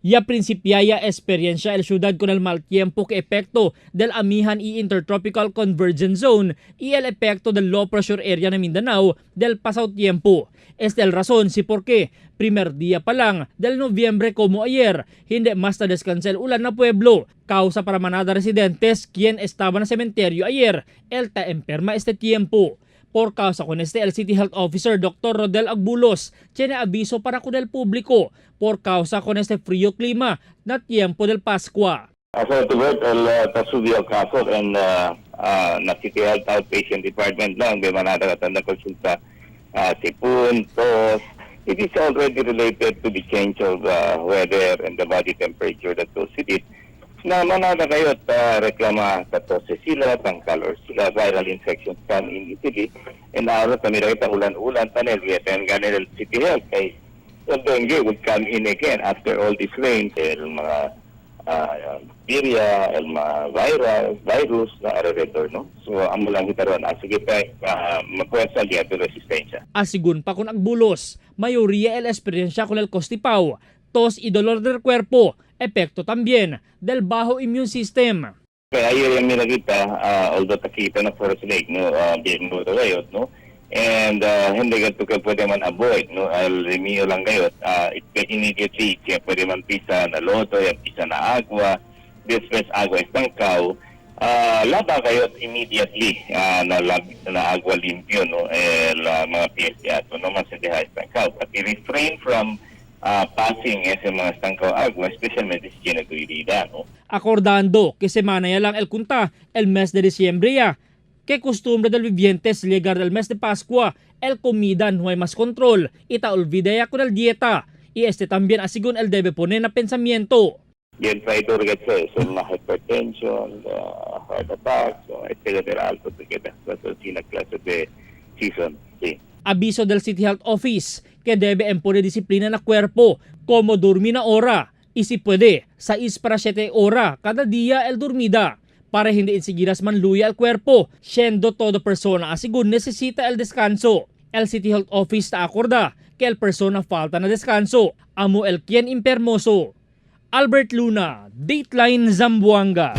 Ya principiaya experiencia el ciudad con el mal tiempo que efecto del Amihan y Intertropical Convergence Zone y el efecto del low pressure area ng Mindanao del pasado tiempo. Este el razón si por qué primer día pa lang del Nobyembre como ayer, hindi mas na descansa el ulan na pueblo. Causa para manada residentes quien estaba na cementerio ayer, el ta enferma este tiempo. Por causa con este, el City Health Officer Dr. Rodel Agbulos tiene aviso para con el público por causa con este frío clima na tiempo del Pascua. So to work, el tasubi el caso and na City Health Outpatient Department lang, di manada katanda konsulta sipon, tos. It is already related to the change of weather and the body temperature that goes with it. Na manada kayo at reklama tatose sila, tangkalor sila, viral infections come in easily. And araw kami rin ulan-ulan, tanel, we attend ganil City Health kay well, dengue would come in again after all this rain. El mga bacteria, el mga viral, virus na alrededor, no? So, amo lang kita ron. Sige pa, mapuwensa diya to resistensya. Asigun pa con Agbulos, mayoría el experiencia con el costipao, tos y dolor del cuerpo, epekto también del bajo immune system. Kaya yun yung minagita, although takita na Forest Lake, no, being no gayot, no? And hindi ganito ka pwede man avoid, no? Al remio lang gayot, it can immediately, kaya pwede man pisa na loto, yan pisa na agua, después agua estangkaw, laba gayot immediately na, na agua limpio, no? El mga pies ato, no? Mas hindi ha estangkaw. But refrain from passing ese mga estangkaw agua, especialmente si tiene no? Acordando que semana ya lang el kunta el mes de diciembre ya, que costumbre del vivientes llegar del mes de Pascua, el comida no hay más control, y ta olvida ya con el dieta, y este también asigun el debe poner na pensamiento. Bien traidor kasi so mga hypertension, heart attacks, so etc. Alto que sina clase de season. Sí. Aviso del City Health Office que debe imponer disciplina na cuerpo, como dormir na hora, y si puede, 6 para 7 hora cada día el dormida, para hindi insigiras manluya el cuerpo, siendo todo persona asigun necesita el descanso. El City Health Office ta acorda que el persona falta na descanso, amo el quien impermoso. Albert Luna, Dateline Zamboanga.